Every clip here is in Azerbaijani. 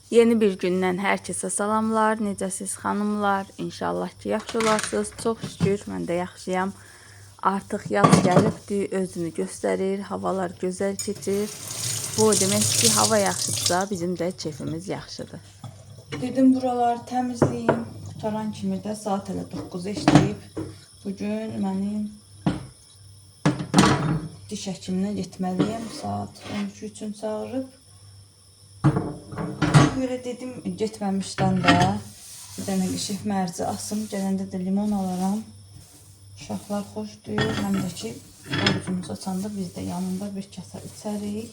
Yeni bir gündən hər kəsə salamlar. Necəsiz xanımlar? İnşallah ki, yaxşı olarsınız. Çox şükür, mən də yaxşıyam. Artıq yaz gəlibdi, özünü göstərir, havalar gözəl keçir. Bu o demək ki, hava yaxşıdırsa, bizim də keyfimiz yaxşıdır. Dedim buraları təmizləyim. Qurtaran kimi də saat elə 9 işləyib. Bugün mənim diş həkiminə getməliyəm. Saat 12 üçün çağırıb. Görə dedim getməmişdən də bir dənə qəşəng mərci asım. Gələndə də limon alaram. Uşaqlar xoşlayır. Həm də ki orucumuzu açanda biz də yanında bir kasa içərik.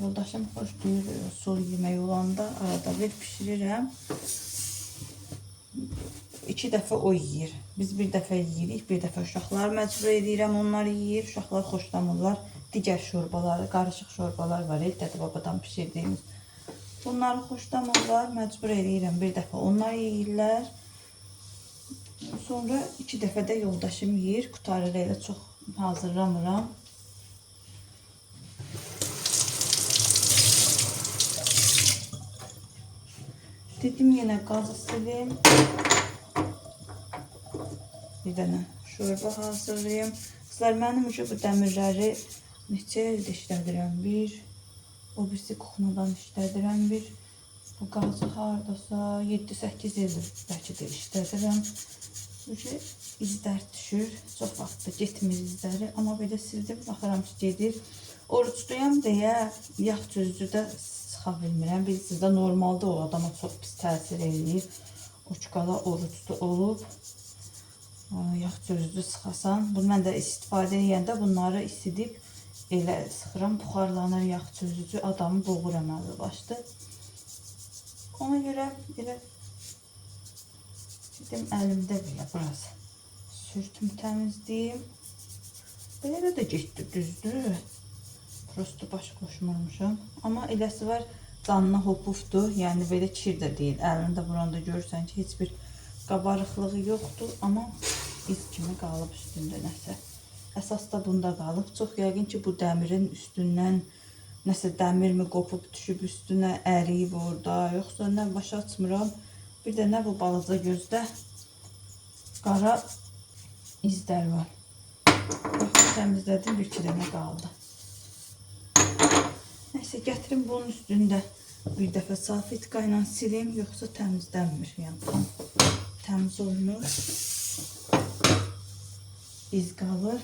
Yoldaşım xoşlayır sulu yemək olanda arada bir pişirirəm. İki dəfə o yeyir. Biz bir dəfə yeyirik, bir dəfə uşaqlar məcbur edirəm, onlar yeyir. Uşaqlar xoşlamırlar. Digər şorbaları, qarışıq şorbalar var, dədə babadan pişirdiyimiz. Bunları xoşlamırlar, məcbur edirəm bir dəfə. Onlar yeyirlər. Sonra iki dəfə də yoldaşım yeyir. Qurtarır, elə çox hazırlamıram. Dedim yenə qazı silim. Bir dənə şorba hazırlayayım. Qızlar, mənim üçün bu dəmirləri neçə ildir işlədirəm? Bir, o birisi kuxnadan işlədirəm. Bir, bu qazı hardasa 7-8 ildir bəlkə də işlədirəm. Çünki izlər düşür. Çox vaxt da getmir izləri. Amma belə sildim, baxıram ki, gedir. Orucluyam deyə yağ çözücü də sıxa bilmirəm. Bilirsiniz də normalda o adama çox pis təsir eləyir. Uçqala oruclu olub yağ çözücü sıxasan. Bunu mən də istifadə edəndə bunları isidib elə sıxıram, buxarlanır yağ çözücü, adamı boğur əməlli başlı. Ona görə elə dedim əlimdə belə biraz sürtüm, təmizləyim. Belə də getdi, düzdür. Prosto baş qoşmurmuşam. Amma eləsi var, canına hopufdur. Yəni belə kir də deyil. Əlini də vuranda görürsən ki, heç bir qabarıqlığı yoxdur, amma iz kimi qalıb üstündə nəsə. Əsas da bunda qalıb. Çox yəqin ki, bu dəmirin üstündən nəsə dəmirmi qopub düşüb üstünə, əriyib orada, yoxsa nə, başa açmıram. Bir də nə bu balaca gözdə qara izlər var. Bax, təmizlədim, bir iki dənə qaldı. Nəysə, gətirim bunun üstündə bir dəfə salfetka ilə silim, yoxsa təmizlənmir. Yəni təmiz olmur. İz qalır.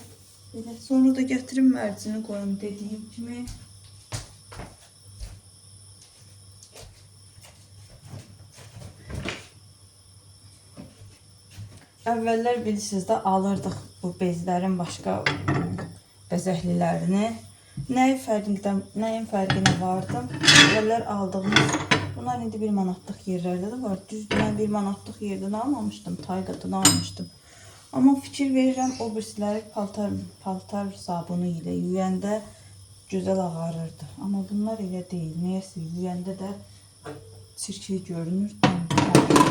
Belə. Sonra da gətirim mərcini qoyum dediyim kimi. Əvvəllər bilirsiniz də alırdıq bu bezlərin başqa bəzəklilərini. Nəyin fərqinə vardım? Əvvəllər aldığımız, bunlar indi 1 manatlıq yerlərdə də var. Düzdür, mən 1 manatlıq yerdən almamışdım, Tayqadan almışdım. Amma fikir verirəm, o birisləri paltar sabunu ilə yuyəndə gözəl ağarırdı. Amma bunlar elə deyil. Niyəsə yuyəndə də çirkli görünür, təmiz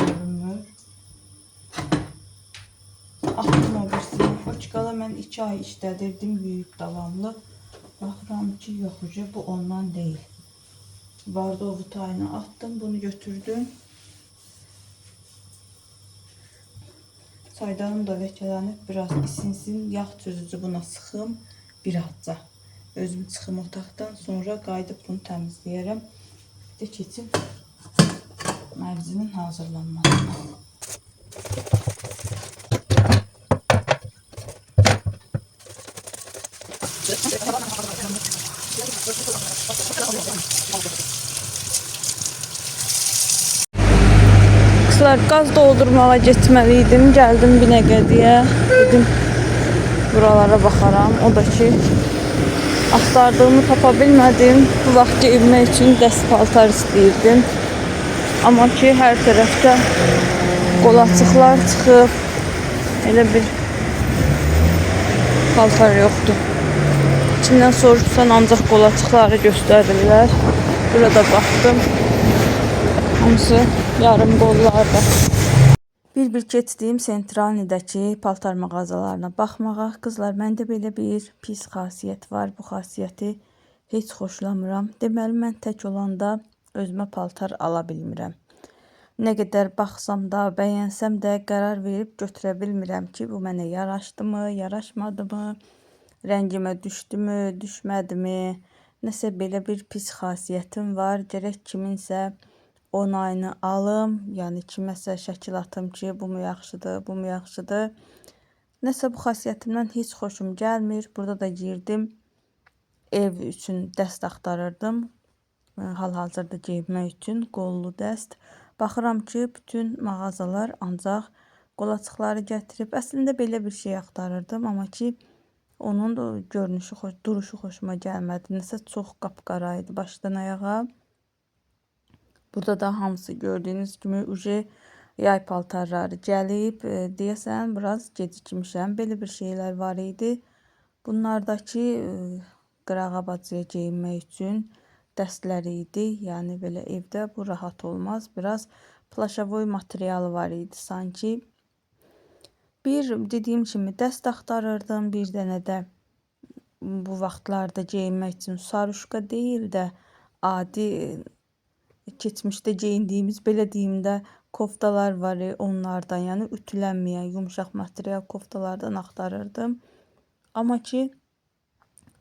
görünmür. Atdım o birisini. Poçkala mən 2 ay işlədirdim, yuyub davamlı. Baxıram ki, yox, bu ondan deyil. Vardı o tayını attım, bunu götürdüm. Çaydanım da ləkələnib, biraz isinsin. Yağ çözücü buna sıxım birazca. Özüm çıxım otaqdan, sonra qayıdıb bunu təmizləyərəm. Bir də keçim mərcinin hazırlanmasına. Qızlar, qaz doldurmağa getməliydim. Gəldim Binəqədiyə. Dedim buralara baxaram. O da ki axtardığımı tapa bilmədim. Bu vaxt geyinmək üçün dəst paltar istəyirdim. Amma ki hər tərəfdə qolaçıqlar çıxıb. Elə bir paltar yoxdur. Kimdən soruşsan ancaq qolaçıqları göstərirlər. Burada baxdım. Hamısı yarım qollarda. Bir-bir keçdiyim Sentralnidəki paltar mağazalarına baxmağa. Qızlar, məndə belə bir pis xasiyyət var. Bu xasiyyəti heç xoşlamıram. Deməli, mən tək olanda Özümə paltar ala bilmirəm. Nə qədər baxsam da, bəyənsəm də qərar verib götürə bilmirəm ki, bu mənə yaraşdımı, yaraşmadımı, rəngimə düşdümü, düşmədimi. Nəsə belə bir pis xasiyyətim var. Gərək kiminsə onayını alım, yəni kiməsə şəkil atım ki, bu mu yaxşıdır, bu mu yaxşıdır. Nəsə bu xasiyyətimdən heç xoşum gəlmir. Burada da girdim. Ev üçün dəst axtarırdım. Hal-hazırda geyinmək üçün qollu dəst. Baxıram ki, bütün mağazalar ancaq qolaçıqları gətirib. Əslində belə bir şey axtarırdım, amma ki onun da görünüşü, duruşu xoşuma gəlmədi. Nəsə çox qapqara idi başdan ayağa. Burada da hamısı gördüyünüz kimi uje yay paltarları gəlib. Deyəsən biraz gecikmişəm. Belə bir şeylər var idi. Bunlardakı qırağa bacıya geyinmək üçün dəstləri idi. Yəni belə evdə bu rahat olmaz. Biraz plaşavoy materialı var idi sanki. Bir dediyim kimi dəst axtarırdım. Bir dənə də bu vaxtlarda geyinmək üçün saruşka deyil də adi keçmişdə geyindiyimiz belə deyim də koftalar var onlardan, yəni ütülənməyən yumşaq material koftalardan axtarırdım. Amma ki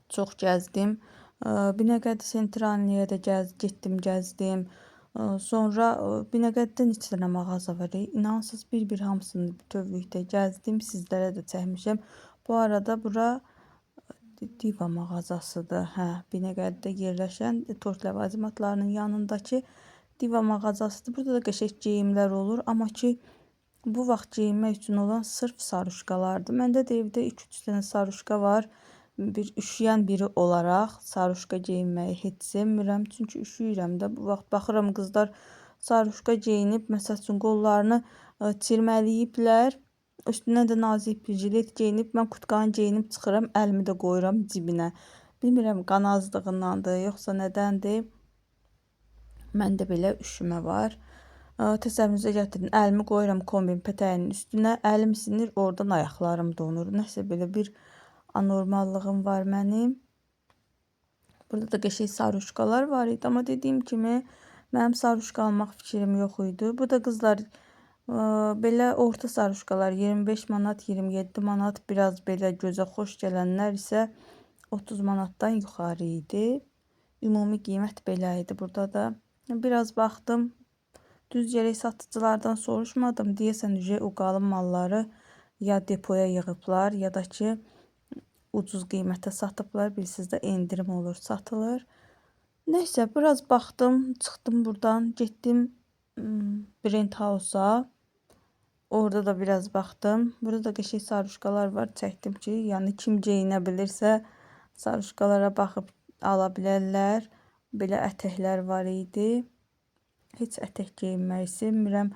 çox gəzdim. Binəqədi Sentralniyə də getdim, gəzdim. Sonra Binəqədidə neçə dənə mağaza var. İnansız bir-bir hamısını bütövlükdə gəzdim. Sizlərə də çəkmişəm. Bu arada bura Diva mağazasıdır. Hə, Binəqədidə yerləşən tort ləvazimatlarının yanındakı Diva mağazasıdır. Burada da qəşəng geyimlər olur. Amma ki bu vaxt geyinmək üçün olan sırf saruşkalardır. Məndə də evdə 2-3 dənə saruşka var. Bir üşüyən biri olaraq saruşka geyinməyi heç sevmirəm. Çünki üşüyürəm də. Bu vaxt baxıram qızlar saruşka geyinib, məsəl üçün qollarını çirməliyiblər. Üstünə də nazik bir jilet geyinib. Mən kutkanı geyinib çıxıram, əlimi də qoyuram cibinə. Bilmirəm qan azlığındandır, yoxsa nədəndir. Məndə belə üşümə var. Təsəvvürünüzə gətirin, əlimi qoyuram kombin pətəyinin üstünə, əlim isinir, oradan ayaqlarım donur. Nəsə belə bir anormallığım var mənim. Burada da qəşəng saruşkalar var idi. Amma dediyim kimi mənim saruşka almaq fikrim yox idi. Burada qızlar belə orta saruşkalar 25 manat, 27 manat, biraz belə gözə xoş gələnlər isə 30 manatdan yuxarı idi. Ümumi qiymət belə idi burada da. Biraz baxdım. Düz gərək satıcılardan soruşmadım. Deyəsən o qalın malları ya depoya yığıblar, ya da ki ucuz qiymətə satıblar. Bilirsiniz də endirim olur, satılır. Nəysə, biraz baxdım, çıxdım buradan, getdim Brent House-a. Orada da biraz baxdım. Burada da qəşəng saruşkalar var. Çəkdim ki, yəni kim geyinə bilirsə saruşkalara baxıb ala bilərlər. Belə ətəklər var idi. Heç ətək geyinməyi sevmirəm.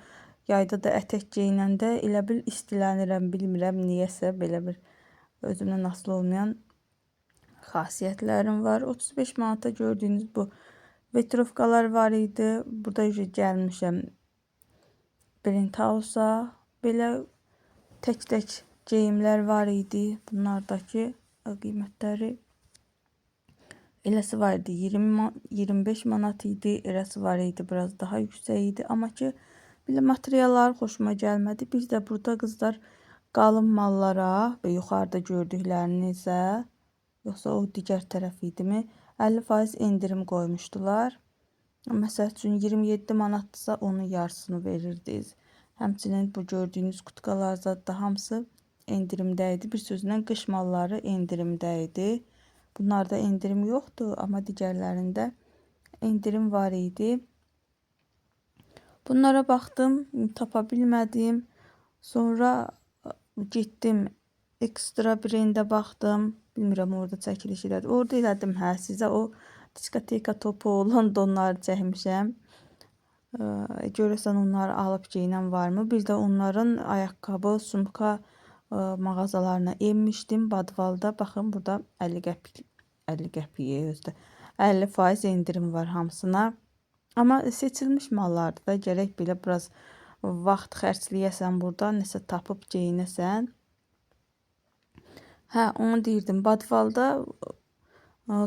Yayda da ətək geyinəndə elə bil istilənirəm, bilmirəm niyəsə belə bir özümdən asılı olmayan xasiyyətlərim var. 35 manata gördüyünüz bu vetrovkalar var idi. Burada gəlmişəm Brent House-a. Belə tək-tək geyimlər var idi. Bunlardakı qiymətləri eləsi var idi 20-25 manat idi, eləsi var idi biraz daha yüksək idi. Amma ki belə materiallar xoşuma gəlmədi. Bir də burada qızlar qalın mallara və yuxarıda gördüklərinizə, yoxsa o digər tərəf idimi, 50% endirim qoymuşdular. Məsəl üçün 27 manatdırsa onun yarısını verirdiniz. Həmçinin bu gördüyünüz kutkalar zad da hamısı endirimdə idi. Bir sözlə qış malları endirimdə idi. Bunlarda endirim yoxdur, amma digərlərində endirim var idi. Bunlara baxdım, tapa bilmədim. Sonra getdim ekstra brendə baxdım. Bilmirəm orada çəkiliş elədim. Orada elədim, hə, sizə o diskoteka topu olan donları çəkmişəm. Görəsən onları alıb geyinən varmı? Bir də onların ayaqqabı, sumka mağazalarına enmişdim Badvalda. Baxın burada 50 qəpik, 50 qəpiyə özdə 50% endirim var hamısına. Amma seçilmiş mallardır da, gərək belə biraz vaxt xərcləyəsən burada, nəsə tapıb geyinəsən. Hə, onu deyirdim. Badvalda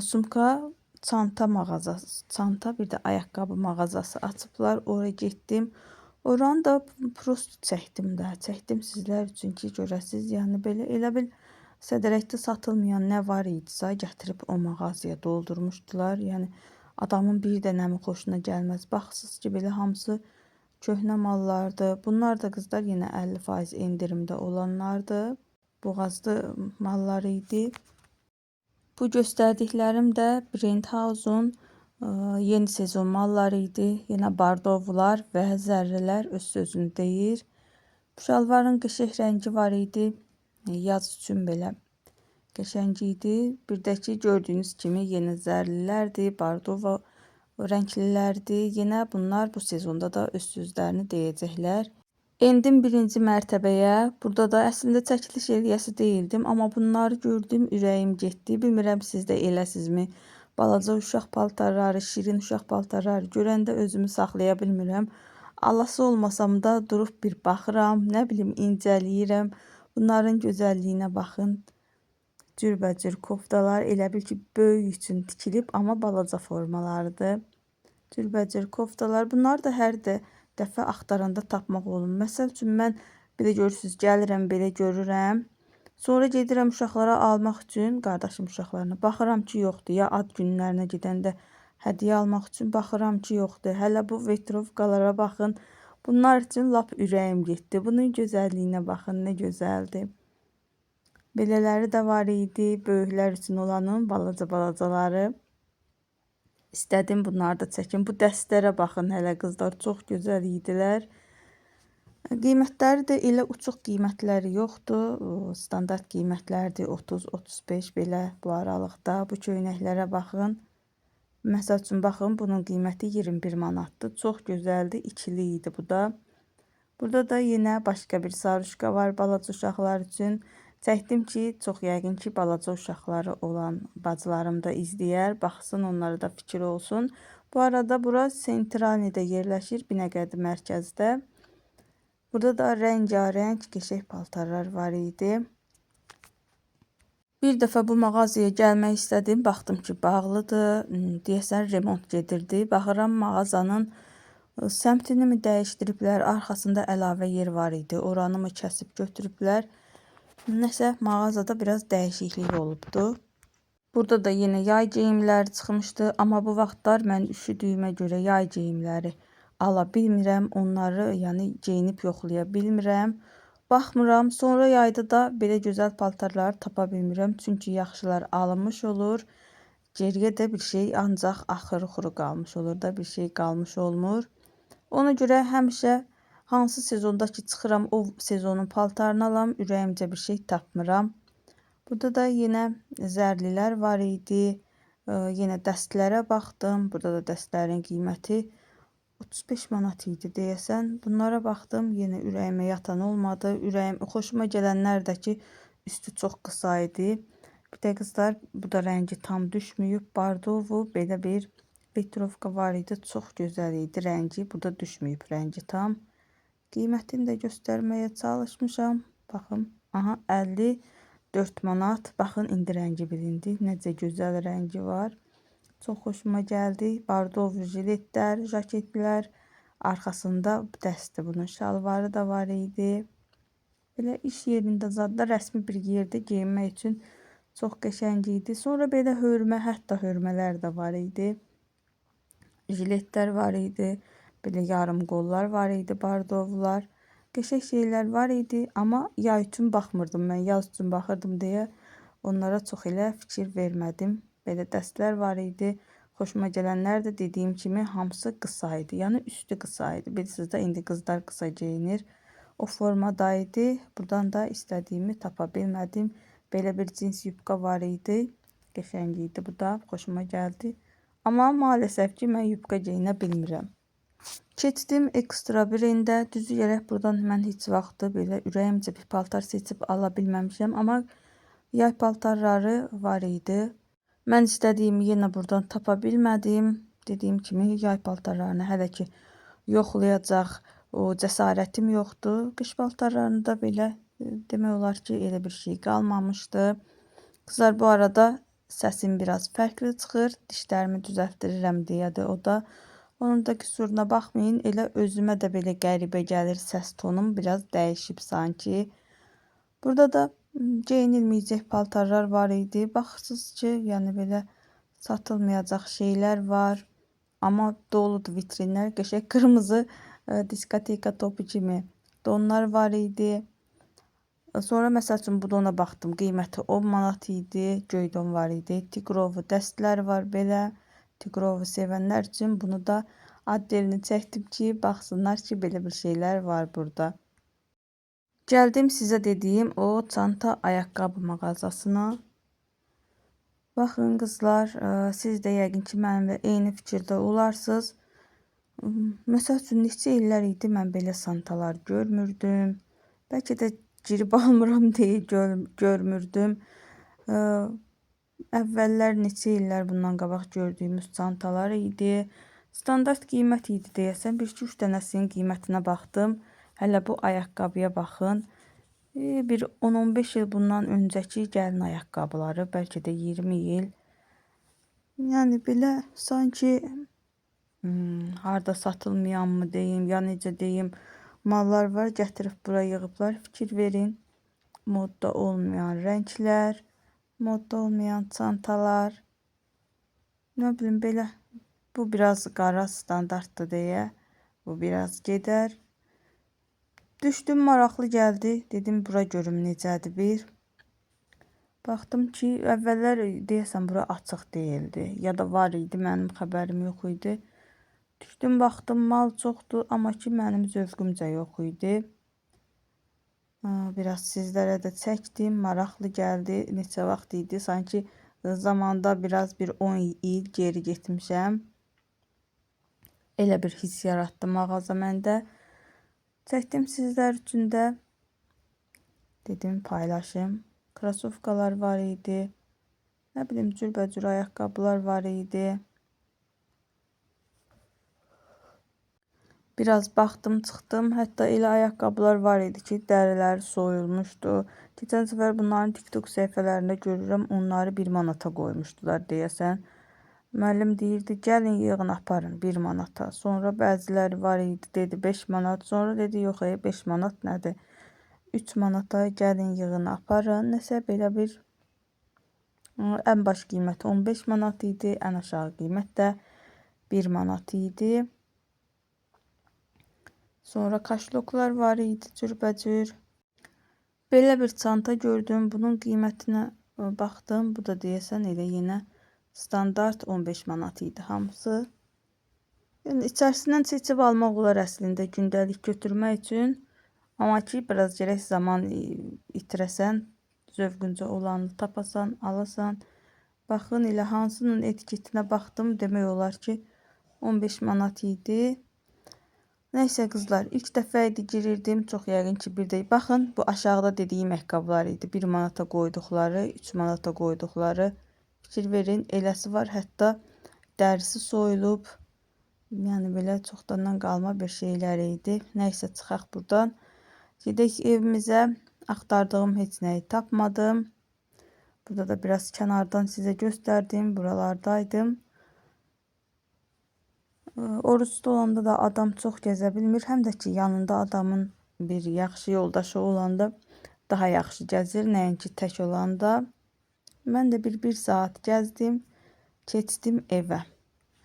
sumka çanta mağazası, çanta bir də ayaqqabı mağazası açıblar. Oraya getdim. Oranı da prosto çəkdim də. Çəkdim sizlər üçün ki, görəsiniz. Yəni belə elə bil sədərəkdə satılmayan nə var idisə gətirib o mağazaya doldurmuşdular. Yəni adamın bir dənəmi xoşuna gəlməz. Baxırsınız ki, belə hamısı köhnə mallardır. Bunlar da qızlar yenə 50% endirimdə olanlardır. Boğazlı malları idi. Bu göstərdiklərim də Brand House-un yeni sezon malları idi. Yenə bardovlar və zərrələr öz sözünü deyir. Bu şalvarın qəşəng rəngi var idi. Yaz üçün belə qəşəng idi. Bir də ki, gördüyünüz kimi yenə zərlilərdir, bardova rənklilərdir. Yenə bunlar bu sezonda da öz sözlərini deyəcəklər. Endim birinci mərtəbəyə. Burada da əslində çəkiliş eləyəsi deyildim, amma bunları gördüm, ürəyim getdi. Bilmirəm siz də eləsizmi? Balaca uşaq paltarları, şirin uşaq paltarları görəndə özümü saxlaya bilmirəm. Alası olmasam da durub bir baxıram, nə bilim incələyirəm. Bunların gözəlliyinə baxın. Cürbəcür koftalar elə bil ki, böyük üçün tikilib, amma balaca formalardır. Cürbəcür koftalar. Bunlar da hər də dəfə axtaranda tapmaq olmur. Məsəl üçün mən belə görürsüz, gəlirəm, belə görürəm. Sonra gedirəm uşaqlara almaq üçün, qardaşım uşaqlarına. Baxıram ki, yoxdur. Ya ad günlərinə gedəndə hədiyyə almaq üçün baxıram ki, yoxdur. Hələ bu vetrovkalara baxın. Bunlar üçün lap ürəyim getdi. Bunun gözəlliyinə baxın, nə gözəldir. Belələri də var idi. Böyüklər üçün olanın balaca-balacaları. İstədim bunları da çəkim. Bu dəstlərə baxın hələ qızlar, çox gözəl idilər. Qiymətləri də elə uçuq qiymətləri yoxdur. Standart qiymətlərdir 30-35 belə bu aralıqda. Bu köynəklərə baxın. Məsəl üçün baxın, bunun qiyməti 21 manatdır. Çox gözəldir, ikili idi bu da. Burada da yenə başqa bir sarışqa var balaca uşaqlar üçün. Çəkdim ki, çox yəqin ki, balaca uşaqları olan bacılarım da izləyər, baxsın, onlara da fikir olsun. Bu arada bura Sentralnidə yerləşir, Binəqədi mərkəzdə. Burada da rəngarəng qəşəng paltarlar var idi. Bir dəfə bu mağazaya gəlmək istədim, baxdım ki, bağlıdır, deyəsən remont gedirdi. Baxıram mağazanın səmtini mi dəyişdiriblər, arxasında əlavə yer var idi, oranı mı kəsib götürüblər. Nəsə mağazada biraz dəyişiklik olubdu. Burada da yenə yay geyimləri çıxmışdı, amma bu vaxtlar mən üşüdüyümə görə yay geyimləri ala bilmirəm. Onları yəni geyinib yoxlaya bilmirəm. Baxmıram. Sonra yayda da belə gözəl paltarları tapa bilmirəm. Çünki yaxşılar alınmış olur. Geriyə də bir şey ancaq axırı-xuru qalmış olur da, bir şey qalmış olmur. Ona görə həmişə hansı sezonda ki çıxıram o sezonun paltarını alam, ürəyimcə bir şey tapmıram. Burada da yenə zərlilər var idi. Yenə dəstlərə baxdım. Burada da dəstlərin qiyməti 35 manat idi deyəsən. Bunlara baxdım, yenə ürəyimə yatan olmadı. Ürəyim xoşuma gələnlər də ki, üstü çox qısa idi. Bir də qızlar, bu da rəngi tam düşməyib. Bardovu belə bir vetrovka var idi. Çox gözəl idi rəngi. Burada düşməyib rəngi tam. Qiymətini də göstərməyə çalışmışam. Baxın, aha 54 manat. Baxın, indi rəngi bilindi. Necə gözəl rəngi var. Çox xoşuma gəldi. Bardov jiletlər, jaketlər. Arxasında dəsti bunun şalvarı da var idi. Belə iş yerində zadda rəsmi bir yerdə geyinmək üçün çox qəşəng idi. Sonra belə hörmə, hətta hörmələr də var idi. Jiletlər var idi. Belə yarım qollar var idi, bardovlar. Qəşəng şeylər var idi, amma yay üçün baxmırdım mən, yaz üçün baxırdım deyə onlara çox elə fikir vermədim. Belə dəstlər var idi. Xoşuma gələnlər də dediyim kimi hamısı qısa idi. Yəni üstü qısa idi. Bilirsiniz də indi qızlar qısa geyinir. O formada idi. Buradan da istədiyimi tapa bilmədim. Belə bir cins yubka var idi. Qəşəng idi bu da. Xoşuma gəldi. Amma maalesef ki, mən yubka geyinə bilmirəm. Keçdim ekstra brendə. Düzü gərək buradan mən heç vaxtı belə ürəyimcə bir paltar seçib ala bilməmişəm. Amma yay paltarları var idi. Mən istədiyimi yenə buradan tapa bilmədim. Dediyim kimi yay paltarlarını hələ ki yoxlayacaq o cəsarətim yoxdur. Qış paltarlarında belə demək olar ki, elə bir şey qalmamışdı. Qızlar, bu arada Səsim biraz fərqli çıxır. Dişlərimi düzəltdirirəm deyədi o da. Onun da qüsuruna baxmayın. Elə özümə də belə qəribə gəlir. Səs tonum biraz dəyişib sanki. Burada da geyinilməyəcək paltarlar var idi. Baxırsınız ki, yəni belə satılmayacaq şeylər var. Amma doludur vitrinlər. Qəşəng qırmızı diskoteka topu kimi donlar var idi. Sonra məsəl üçün bu dona baxdım. Qiyməti 10 manat idi. Göy don var idi. Tigrovu dəstlər var belə. Tigrovu sevənlər üçün bunu da addelini çəkdim ki, baxsınlar ki, belə bir şeylər var burada. Gəldim sizə dediyim o çanta ayaqqabı mağazasına. Baxın qızlar, siz də yəqin ki, mənimlə eyni fikirdə olarsınız. Məsəl üçün neçə illər idi mən belə çantalar görmürdüm. Bəlkə də girib almıram deyə görmürdüm. Əvvəllər neçə illər bundan qabaq gördüyümüz çantalar idi. Standart qiymət idi deyəsən. 1-2-3 dənəsinin qiymətinə baxdım. Hələ bu ayaqqabıya baxın. Bir 10-15 il bundan öncəki gəlin ayaqqabıları, bəlkə də 20 il. Yəni belə sanki harda satılmayan mı deyim, ya necə deyim, mallar var, gətirib bura yığıblar. Fikir verin, modda olmayan rənglər, modda olmayan çantalar. Nə bilim belə, bu biraz qara standartdır deyə, bu biraz gedər. Düşdüm, maraqlı gəldi. Dedim, bura görüm necədir bir. Baxdım ki, əvvəllər deyəsən bura açıq deyildi. Ya da var idi, mənim xəbərim yox idi. Düşdüm, baxdım, mal çoxdur, amma ki, mənim zövqümcə yox idi. Biraz sizlərə də çəkdim, maraqlı gəldi. Neçə vaxt idi, sanki zamanda biraz bir 10 il geri getmişəm. Elə bir hiss yaratdı mağaza məndə. Çəkdim sizlər üçün də. Dedim, paylaşım. Krasovkalar var idi. Nə bilim, cürbəcür ayaqqabılar var idi. Biraz baxdım, çıxdım. Hətta elə ayaqqabılar var idi ki, dəriləri soyulmuşdu. Keçən səfər bunların TikTok səhifələrində görürəm, onları 1 manata qoymuşdular deyəsən. Müəllim deyirdi, gəlin yığın aparın 1 manata. Sonra bəziləri var idi, dedi 5 manat. Sonra dedi, yox, 5 manat nədir? 3 manata gəlin yığın aparın. Nəsə belə bir ən baş qiyməti 15 manat idi, ən aşağı qiymət də 1 manat idi. Sonra kaşloklar var idi, cürbəcür. Belə bir çanta gördüm. Bunun qiymətinə baxdım. Bu da deyəsən elə yenə standart 15 manat idi hamısı. Yəni içərisindən seçib almaq olar əslində gündəlik götürmək üçün. Amma ki, biraz gərək zaman itirəsən, zövqüncə olanı tapasan, alasan. Baxın, elə hansının etiketinə baxdım, demək olar ki, 15 manat idi. Nəysə qızlar, ilk dəfə idi girirdim, çox yəqin ki, bir də baxın, bu aşağıda dediyim ayaqqabılar idi. 1 manata qoyduqları, 3 manata qoyduqları. Fikir verin, eləsi var, hətta dərisi soyulub. Yəni belə çoxdandan qalma bir şeylər idi. Nəysə, çıxaq buradan. Gedək evimizə. Axtardığım heç nəyi tapmadım. Burada da biraz kənardan sizə göstərdim. Buralardaydım. Oruçlu olanda da adam çox gəzə bilmir. Həm də ki, yanında adamın bir yaxşı yoldaşı olanda daha yaxşı gəzir, nəinki tək olanda. Mən də bir saat gəzdim, keçdim evə.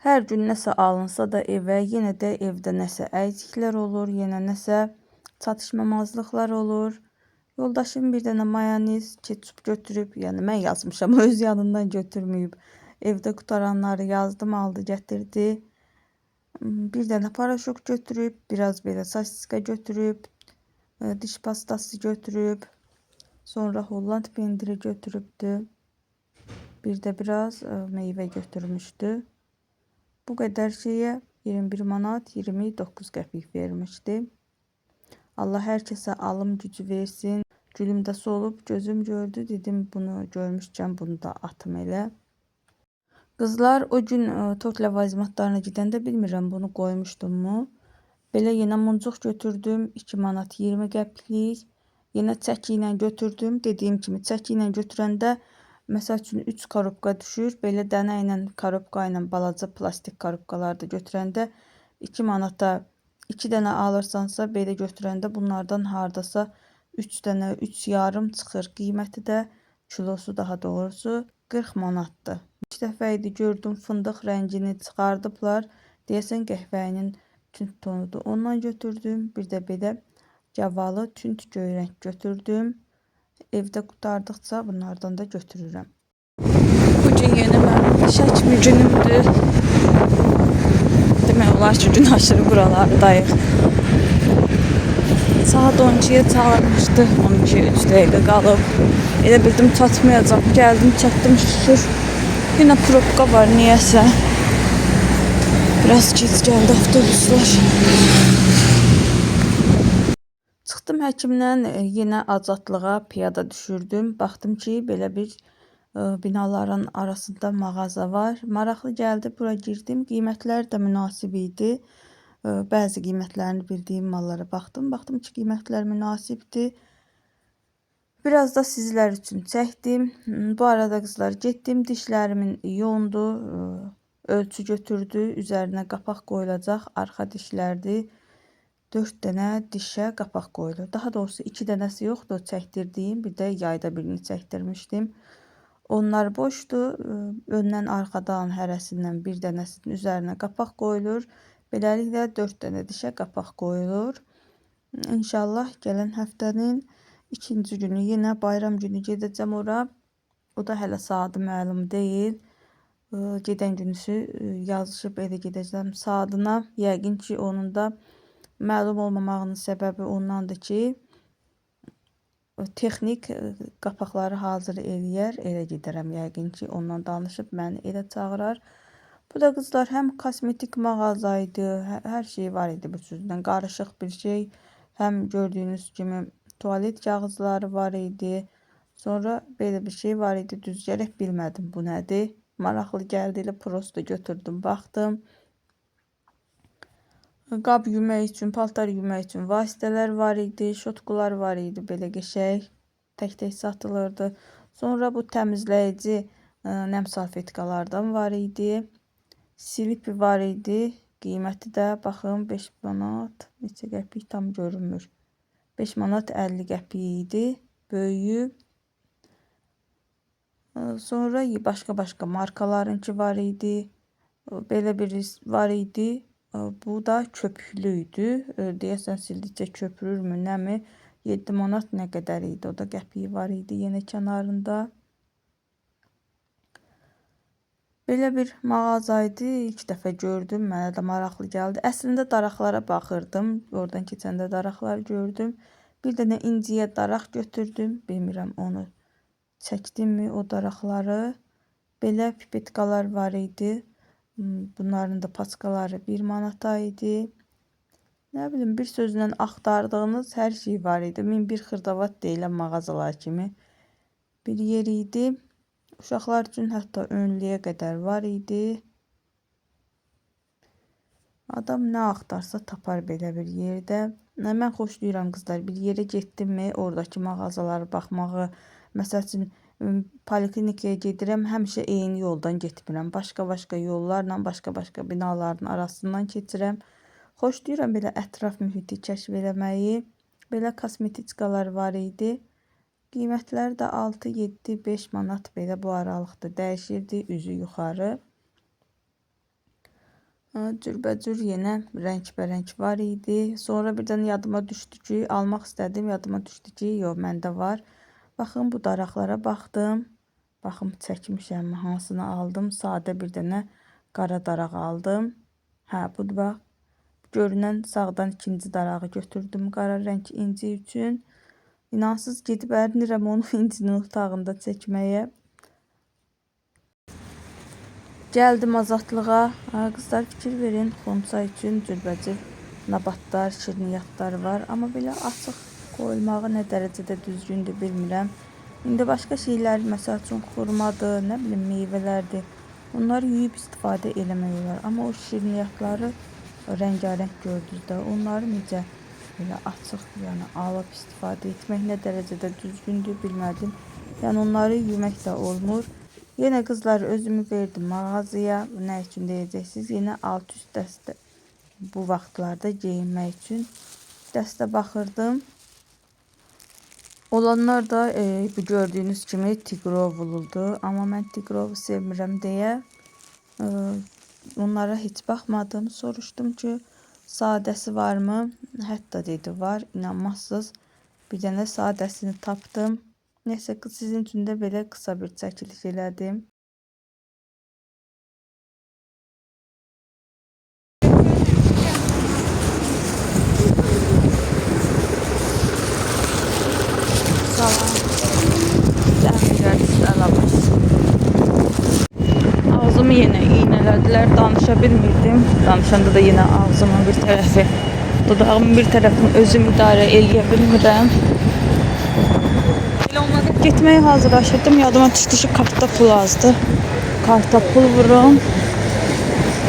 Hər gün nəsə alınsa da evə, yenə də evdə nəsə əksiklər olur, yenə nəsə çatışmamazlıqlar olur. Yoldaşım bir dənə mayonez, ketçup götürüb, yəni mən yazmışam, öz yanından götürməyib. Evdə qutaranları yazdım, aldı, gətirdi. Bir dənə paraşok götürüb, biraz belə sosiska götürüb, diş pastası götürüb, sonra Holland pendiri götürübdü. Bir də biraz meyvə götürmüşdü. Bu qədər şeyə 21 manat 29 qəpik vermişdi. Allah hər kəsə alım gücü versin. Gülüm də solub, gözüm gördü. Dedim bunu görmüşkən bunu da atım elə. Qızlar, o gün tort ləvazimatlarına gedəndə bilmirəm bunu qoymuşdummu. Belə yenə muncuq götürdüm. 2 manat 20 qəpiklik. Yenə çəki ilə götürdüm. Dediyim kimi çəki ilə götürəndə Məsəl üçün 3 korobka düşür. Belə dənə ilə, korobka ilə balaca plastik korobkalar da götürəndə 2 manata 2 dənə alırsansa, belə götürəndə bunlardan hardasa 3 dənə, 3,5 çıxır. Qiyməti də kilosu daha doğrusu 40 manatdır. İlk dəfə idi gördüm fındıq rəngini çıxardıblar. Deyəsən qəhvəyinin tünd tonudur. Ondan götürdüm. Bir də belə gavalı tünd göy rəng götürdüm. Evdə qurtardıqca bunlardan da götürürəm. Bugün yenə mənim diş həkimi günümdür. Demək olar ki, gün aşırı buralardayıq. Saat 12-yə çalınmışdı. 12-yə 3 dəqiqə qalıb. Elə bildim çatmayacaq. Gəldim, çatdım şükür. Yenə probka var niyəsə. Biraz gec gəldi avtobuslar. Çıxdım həkimdən, yenə Azadlığa piyada düşürdüm. Baxdım ki, belə bir binaların arasında mağaza var. Maraqlı gəldi, bura girdim. Qiymətlər də münasib idi. Bəzi qiymətlərini bildiyim mallara baxdım. Baxdım ki, qiymətlər münasibdir. Biraz da sizlər üçün çəkdim. Bu arada qızlar getdim, dişlərimin yondu, ölçü götürdü, üzərinə qapaq qoyulacaq arxa dişlərdir. 4 dənə dişə qapaq qoyulur. Daha doğrusu 2 dənəsi yoxdur çəkdirdiyim, bir də yayda birini çəkdirmişdim. Onlar boşdur. Öndən, arxadan hərəsindən bir dənəsinin üzərinə qapaq qoyulur. Beləliklə 4 dənə dişə qapaq qoyulur. İnşallah gələn həftənin ikinci günü yenə bayram günü gedəcəm ora. O da hələ saatı məlum deyil. Gedən günüsü yazışıb elə gedəcəm saatına. Yəqin ki, onun da məlum olmamağının səbəbi ondandır ki, texnik qapaqları hazır eləyər, elə gedərəm yəqin ki, ondan danışıb məni elə çağırar. Bu da qızlar həm kosmetik mağaza idi, hər şey var idi bu sözdən, qarışıq bir şey. Həm gördüyünüz kimi tualet kağızları var idi. Sonra belə bir şey var idi, düz gərək bilmədim bu nədir. Maraqlı gəldi, elə prosto götürdüm, baxdım. Qab yumək üçün, paltar yumək üçün vasitələr var idi, şotkular var idi, belə qəşəng, tək-tək satılırdı. Sonra bu təmizləyici nəm salfetkalardan var idi. Silipi var idi. Qiyməti də baxın 5 manat, neçə qəpik tam görünmür. 5 manat 50 qəpik idi. Böyüyü. Sonra başqa-başqa markalarınki var idi. Belə bir var idi. Bu da köpüklü idi. Deyəsən sildikcə köpürürmü, nəmi? 7 manat nə qədər idi? O da qəpiyi var idi yenə kənarında. Belə bir mağaza idi. İlk dəfə gördüm. Mənə də maraqlı gəldi. Əslində daraqlara baxırdım. Oradan keçəndə daraqlar gördüm. Bir dənə inciyə daraq götürdüm. Bilmirəm onu çəkdimmi o daraqları. Belə pipetkalar var idi. Bunların da paçkaları 1 manata idi. Nə bilim, bir sözlə axtardığınız hər şey var idi. 1001 xırdavat deyilən mağazalar kimi bir yer idi. Uşaqlar üçün hətta önlüyə qədər var idi. Adam nə axtarsa tapar belə bir yerdə. Mən xoşlayıram qızlar. Bir yerə getdimmi, oradakı mağazalara baxmağı. Məsəl üçün, poliklinikaya gedirəm, həmişə eyni yoldan getmirəm. Başqa-başqa yollarla, başqa-başqa binaların arasından keçirəm. Xoşlayıram belə ətraf mühiti kəşf eləməyi. Belə kosmetikalar var idi. Qiymətləri də 6, 7, 5 manat belə bu aralıqda dəyişirdi, üzü yuxarı. Cürbəcür yenə rəngbərəng var idi. Sonra birdən yadıma düşdü ki, almaq istədim, yadıma düşdü ki, yox, məndə var. Baxın, bu daraqlara baxdım. Baxım, çəkmişəm, hansını aldım. Sadə bir dənə qara daraq aldım. Hə, budur bax. Görünən sağdan ikinci darağı götürdüm qara rəng inci üçün. İnansız gedib ərinirəm onu incinin otağında çəkməyə. Gəldim Azadlığa. Qızlar fikir verin, xonça üçün cürbəcür nabatlar, şirniyyatlar var. Amma belə açıq qoyulmağı nə dərəcədə düzgündür bilmirəm. İndi başqa şeylər, məsəl üçün xurmadır, nə bilim meyvələrdir. Onları yuyub istifadə eləmək olar. Amma o şirniyyatları rəngarəng gördünüz də, onları necə belə açıq, yəni alıb istifadə etmək nə dərəcədə düzgündür bilmədim. Yəni onları yemək də olmur. Yenə qızlar özümü verdim mağazaya. Nə üçün deyəcəksiniz? Yenə alt üst dəstə bu vaxtlarda geyinmək üçün dəstə baxırdım. Olanlar da bu gördüyünüz kimi Tigrovludur. Amma mən Tigrovu sevmirəm deyə onlara heç baxmadım. Soruşdum ki, sadəsi varmı? Hətta dedi var. İnanmazsınız. Bir dənə sadəsini tapdım. Neyse sizin üçün də belə qısa bir çəkiliş elədim. Salam. Səlam. Ağzımı yenə iynələdilər, danışa bilmirdim. Danışanda da yenə ağzımın bir tərəfi, dodağımın bir tərəfini özüm idarə eləyə bilmirəm. Getməyə hazırlaşırdım. Yadıma düşdü ki, kartda pul azdır. Karta pul vurum.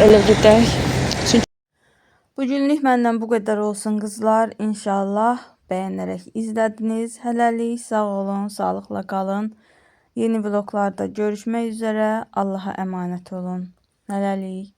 Elə gedək. Çünki bugünlük məndən bu qədər olsun qızlar. İnşallah bəyənərək izlədiniz. Hələlik sağ olun, sağlıqla qalın. Yeni vloglarda görüşmək üzrə. Allaha əmanət olun. Hələlik.